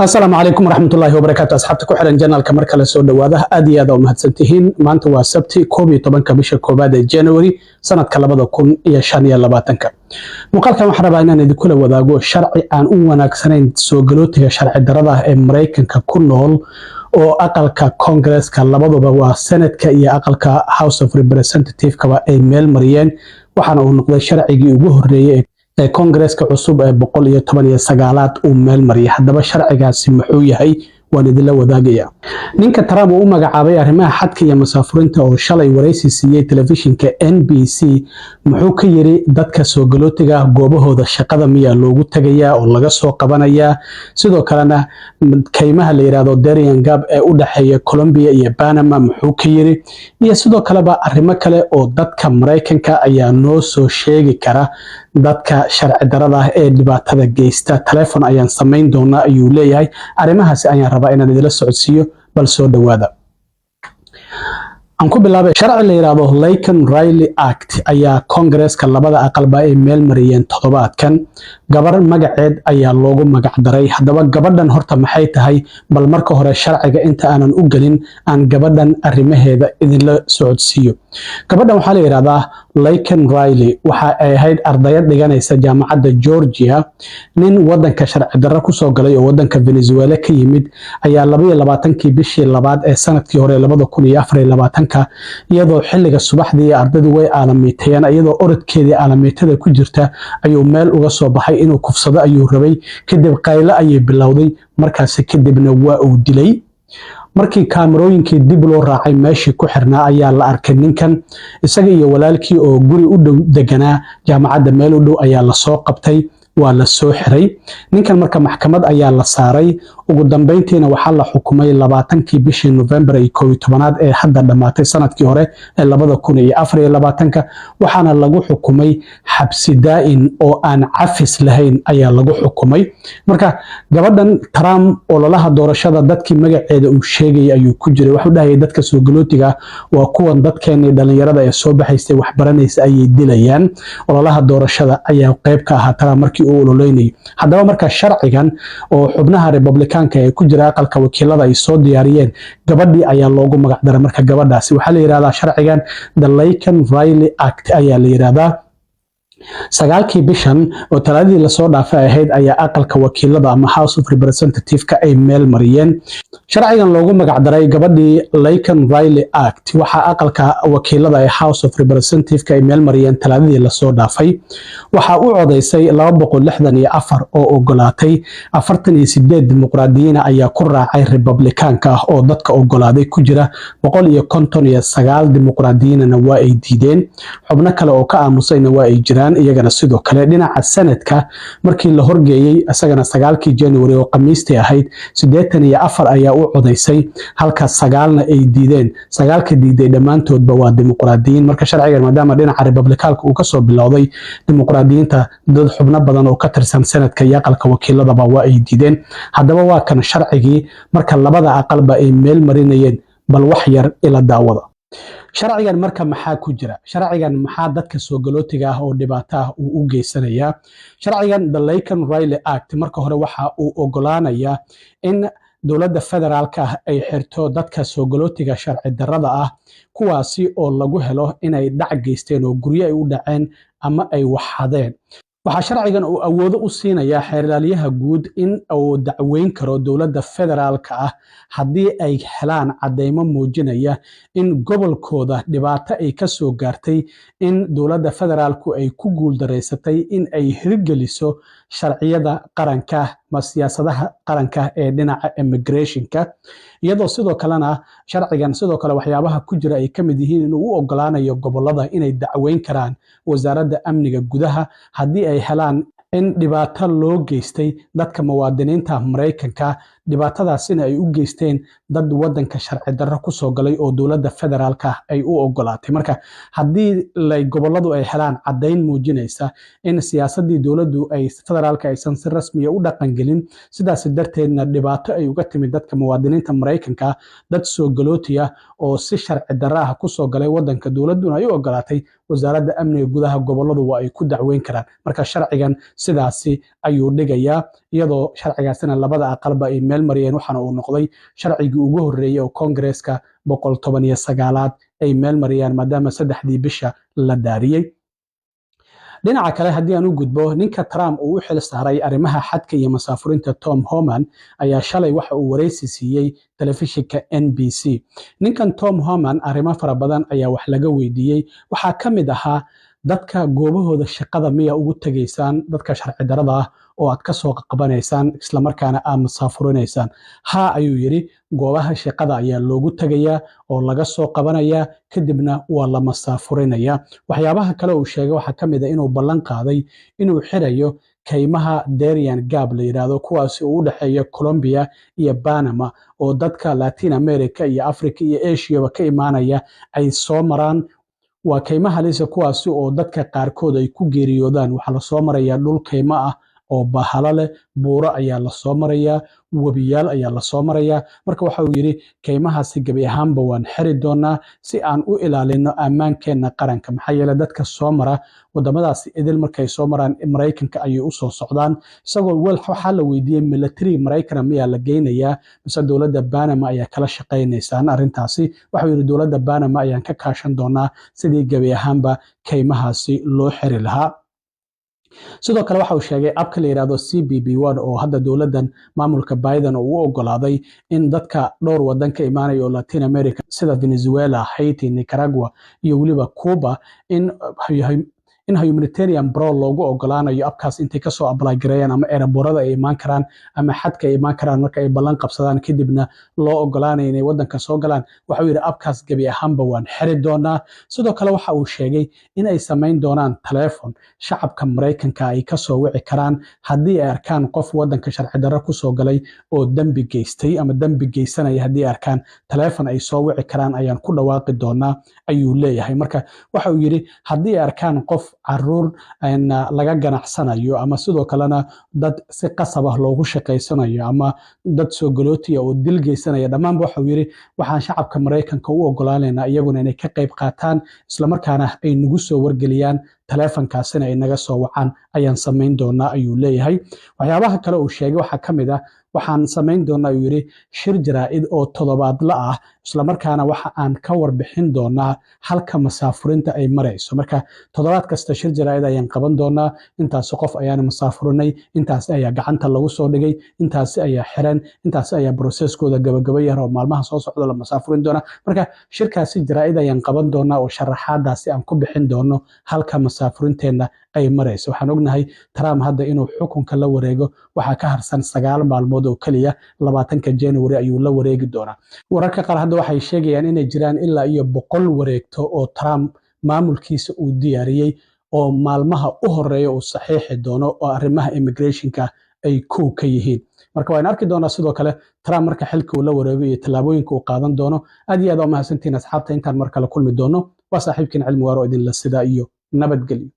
Asalaamu calaykum waraxmatullaahi wabarakaatu. Asxaabta ku xiran channelka, mar kale soo dhowaada. Aad iyo aad aa umahadsantihiin. Maanta waa Sabti, 11-ka bisha koowaad ee January, sanadka 2025-ka. Muuqaalkan waxaan rabaa inaan idinkula wadaago sharci aan u wanaagsanayn soo galootiga sharci darada ah ee Maraykanka ku nool, oo aqalka Koongareeska labaduba, waa Senatka iyo aqalka House of Representative-kaba, ay meel mariyeen. Waxaana uu noqday sharcigii ugu horreeyey ee Koongareeska cusub ee 119aad uu meel mariyay. Haddaba sharcigaasi muxuu yahay? Waan idinla wadaagaya. Ninka Trump uu u magacaabay arrimaha xadka iyo masaafurinta, oo shalay waraysi siiyey telefishinka NBC, muxuu ka yiri dadka soo galootiga ah? Goobahooda shaqada miyaa loogu tegayaa oo laga soo qabanayaa? Sidoo kalena kaymaha la yidhaahdo Darien Gap ee u dhexeeya Colombia iyo Panama muxuu ka yiri? Iyo sidoo kaleba arrimo kale oo dadka Maraykanka ayaa noo soo sheegi kara dadka sharci darada ah ee dhibaatada geysta, telefon ayaan samayn doonaa, ayuu leeyahay. Arrimahaasi ayaan rabaa inaan idila socodsiiyo. Bal soo dhowaada. Aan ku bilaabay, sharci la yidhaahdo Laken Riley Act ayaa Koongareeska labada aqalba ay meel mariyeen toddobaadkan. Gabar magaceed ayaa loogu magacdaray. Haddaba gabadhan horta maxay tahay? Bal marka hore sharciga inta aanan u gelin, aan gabadhan arrimaheeda idinla socodsiiyo. Gabadhan waxaa la yidhahdaa Laken Riley. Waxa ay ahayd ardayad dhiganaysa jaamacadda Georgia. Nin wadanka sharci darro kusoo galay oo wadanka Venezuela ka yimid ayaa 22-kii bishii labaad ee sanadkii hore, 2024-ka, iyadoo xilliga subaxdii ardaydu way aalamiitayeen, iyadoo orodkeedii aalamiitada ku jirta ayuu meel uga soo baxay. Inuu kufsado ayuu rabay. Kadib qaylo ayay bilowday. Markaasi kadibna waa uu dilay. Markii kaamarooyinkii dib loo raacay meeshii ku xirnaa, ayaa la arkay ninkan. Isaga iyo walaalkii oo guri u dhow deganaa, jaamacadda meel u dhow, ayaa lasoo qabtay, waa la soo xiray. Ninkan marka maxkamad ayaa la saaray. Ugu dambeyntiina waxaa la xukumay 20-kii bishii November iyo 11aad ee hadda dhammaatay, sanadkii hore ee 2024-ka. Waxaana lagu xukumay xabsi daa'in oo aan cafis lahayn ayaa lagu xukumay. Marka gabadhan, Trump ololaha doorashada dadkii magaceeda uu sheegayay ayuu ku jiray. Wuxuu dhahayay dadka soo galootiga waa kuwan dadkeenii dhalinyarada ee soo baxaysay, waxbaranaysa ayay dilayaan. Ololaha doorashada ayaa qayb ka ahaa Trump markii uu ololeynayay. Haddaba marka sharcigan oo xubnaha Republikaanka ee ku jira aqalka wakiilada ay soo diyaariyeen, gabadhii ayaa loogu magac daray. Marka gabadhaasi waxaa la yidhahdaa, sharcigan the Laken Riley Act ayaa la yidhahdaa. 9-kii bishan oo Talaadadii lasoo dhaafay ahayd ayaa aqalka wakiilada ama House of Representative-ka ay meel mariyeen sharcigan loogu magacdaray gabadhii, Laken Riley Act. Waxaa aqalka wakiilada ee House of Representative-ka ay meel mariyeen Talaadadii lasoo dhaafay. Waxaa u codaysay 264 oo ogolaatay. 48 dimuqraadiyiina ayaa ku raacay Republikaanka ah oo dadka ogolaaday ku jira. 159 dimuqraadiyiinana waa ay diideen. Xubno kale oo ka aamusayna waa ay jiraan iyagana. Sidoo kale dhinaca Senadka markii la horgeeyey isagana 9-kii January oo Khamiistii ahayd, 84 ayaa u codaysay, halka 9-na ay diideen. 9-ka diiday dhammaantoodba waa dimuqraadiyiin. Marka sharcigan, maadaama dhinaca Republikaanka uu kasoo bilowday, dimuqraadiyiinta dad xubno badan oo ka tirsan Senadka iyo aqalka wakiiladaba waa ay diideen. Haddaba waa kan sharcigii marka labada aqalba ay meel marinayeen. Bal wax yar ila daawada. Sharcigan marka maxaa ku jira? Sharcigan maxaa dadka soo galootiga ah oo dhibaato ah uu u geysanayaa? Sharcigan the Laken Riley Act marka hore waxa uu ogolaanayaa in dowladda federaalka ah ay xirto dadka soo galootiga sharci darrada ah, kuwaasi oo lagu helo inay dhac geysteen oo guryo ay u dhaceen ama ay waxadeen. Waxaa sharcigan uu awoodo u siinayaa xeerlaalyaha guud in uu dacweyn karo dowladda federaalka ah haddii ay helaan caddeymo muujinaya in gobolkooda dhibaato ay ka soo gaartay in dowladda federaalku ay ku guuldareysatay in ay hirgeliso sharciyada qaranka ma siyaasadaha qaranka ee dhinaca immigrationka. Iyadoo sidoo kalena sharcigan sidoo kale waxyaabaha ku jira ay ka mid yihiin inuu u ogolaanayo gobolada inay dacweyn karaan wasaaradda amniga gudaha haddii ay helaan in dhibaato loo geystay dadka muwaadiniinta Maraykanka, dhibaatadaasina ay u geysteen dad wadanka sharci darro kusoo galay oo dowladda federaalka ay u ogolaatay. Marka haddii lay goboladu ay helaan caddayn muujinaysa in siyaasaddii dowladdu ay federaalka aysan si rasmiya u dhaqangelin, sidaas darteedna dhibaato ay uga timid dadka muwaadiniinta Maraykanka, dad soo galootiya oo si sharci darro ah kusoo galay wadanka, dowladduna ay u ogolaatay, Wasaaradda Amniga Gudaha goboladu waa ay ku dacweyn karaan. Marka sharcigan sidaasi ayuu dhigayaa, iyadoo sharcigaasina labada aqalba ay meel mariyeen, waxaana uu noqday sharcigii ugu horreeyey oo Koongareeska 119aad ay meel mariyaan, maadaama 3dii bisha la dhaariyey. Dhinaca kale, haddii aan u gudbo, ninka Trump uu u xil saaray arrimaha xadka iyo masaafurinta, Tom Homan, ayaa shalay waxa uu wareysi siiyey telefishinka NBC. Ninkan Tom Homan arrimo fara badan ayaa wax laga weydiiyey. Waxaa ka mid ahaa: dadka goobahooda shaqada miya ugu tegaysaan dadka sharci darada ah oo aad ka soo qabanaysaan, islamarkaana aad masaafurinaysaan? Haa, ayuu yidhi, goobaha shaqada ayaa loogu tegayaa oo laga soo qabanayaa, kadibna waa la masaafurinayaa. Waxyaabaha kale uu sheegay waxaa ka mid ah inuu ballan qaaday inuu xirayo kaymaha Darien Gap la yidhaahdo, kuwaasi oo u dhexeeya Colombia iyo Panama, oo dadka Latin America iyo Africa iyo Asiaba ka imaanaya ay soo maraan. Waa kaymaha halisa, kuwaasi oo dadka qaarkood ay ku geeriyoodaan. Waxaa lasoo marayaa dhul kaymo ah oo bahalo leh, buuro ayaa lasoo marayaa, webiyaal ayaa lasoo marayaa. Marka waxa uu yidhi, kaymahaasi gebi ahaanba waan xiri doonaa si aan u ilaalino ammaankeenna qaranka, maxaa yeele dadka soo mara wadamadaasi idil markay soo maraan Maraykanka ayay usoo socdaan. Isagoo wel waxaa la weydiiyey, military Maraykana miyaa la geynayaa mise dowladda Panama ayaa kala shaqaynaysaan arrintaasi? Waxau yidhi, dowladda Panama ayaan ka kaashan doonaa sidii gebi ahaanba kaymahaasi loo xiri lahaa. Sidoo kale waxa uu sheegay app-ka la yidhahdo CBP One, oo hadda dowladdan maamulka Biden uu u ogolaaday in dadka dhowr wadan ka imaanaya oo Latin America, sida Venezuela, Haiti, Nicaragua iyo weliba Cuba, in humanitarian parole loogu ogolaanayo app-kaas intay kasoo apply gareeyaan, ama airport-ada ay imaan karaan ama xadka ay imaan karaan marka ay ballan qabsadaan, kadibna loo ogolaanayo inay wadanka soo galaan. Waxuu yidhi, app-kaas gebi ahaanba waan xiri doonaa. Sidoo kale waxa uu sheegay in ay samayn doonaan taleefon shacabka Maraykanka ay kasoo wici karaan haddii ay arkaan qof wadanka sharci darro kusoo galay oo dembi geystay ama dembi geysanaya. Haddii ay arkaan, taleefon ay soo wici karaan ayaan ku dhawaaqi doonaa, ayuu leeyahay. Marka waxa uu yidhi, haddii ay arkaan qof caruur laga ganacsanayo, ama sidoo kalena dad si qasab ah loogu shaqaysanayo, ama dad soo galootiya oo dil geysanaya, dhammaanba waxau yidhi, waxaan shacabka Maraykanka u ogolaanaynaa iyaguna inay ka qayb qaataan, islamarkaana ay nagu soo wargeliyaan, taleefonkaasina ay naga soo wacaan ayaan samayn doonaa, ayuu leeyahay. Waxyaabaha kale uu sheegay waxaa ka mid ah, waxaan samayn doonaa, ayuu yidhi, shir jaraa'id oo toddobaadla ah, islamarkaana waxa aan ka warbixin doonaa halka masaafurinta ay marayso. Marka toddobaad kasta shir jaraa'id ayaan qaban doonaa: intaasi qof ayaan masaafurinay, intaasi ayaa gacanta lagu soo dhigay, intaasi ayaa xiran, intaasi ayaa process-kooda gabagaba yar oo maalmaha soo socda la masaafurin doonaa. Marka shirkaasi jaraa'id ayaan qaban doonaa oo sharaxaadaasi aan ku bixin doono halka masaafurinteenna ay marayso. Waxaan ognahay Trump hadda inuu xukunka la wareego waxaa ka harsan 9 maalmood oo keliya. 20-ka January ayuu la wareegi doonaa. Wararka qaar hadda waxay sheegayaan inay jiraan ilaa iyo 100 wareegto oo Trump maamulkiisa uu diyaariyey oo maalmaha u horeeya uu saxiixi doono, oo arrimaha immigration-ka ay kow ka yihiin. Marka waan arki doonaa sidoo kale Trump marka xilka uu la wareego iyo tallaabooyinka uu qaadan doono. Aad iyo aad waa mahadsantihiin, asxaabta. Intaan mar kale kulmi doono, waa saaxiibkiin Cilmi Waaro, idinla sidaa iyo nabadgelyo.